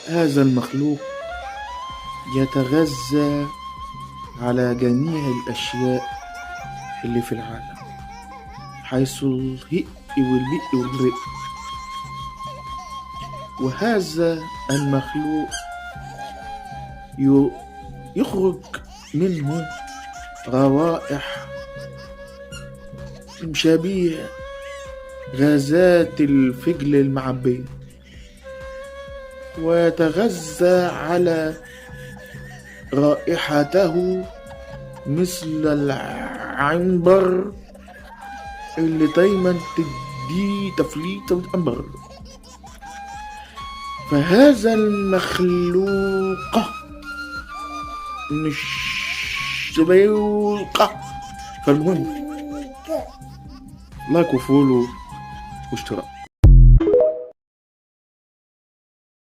هذا المخلوق يتغذى على جميع الأشياء اللي في العالم، حيث الهق والبق والرق. وهذا المخلوق يخرج منه روائح شبيه غازات الفجل المعبية، ويتغذى على رائحته مثل العنبر اللي دايما تديه تفليته وتأمر. فهذا المخلوق مش شبيوقة. فالمهم like و follow واشتراك.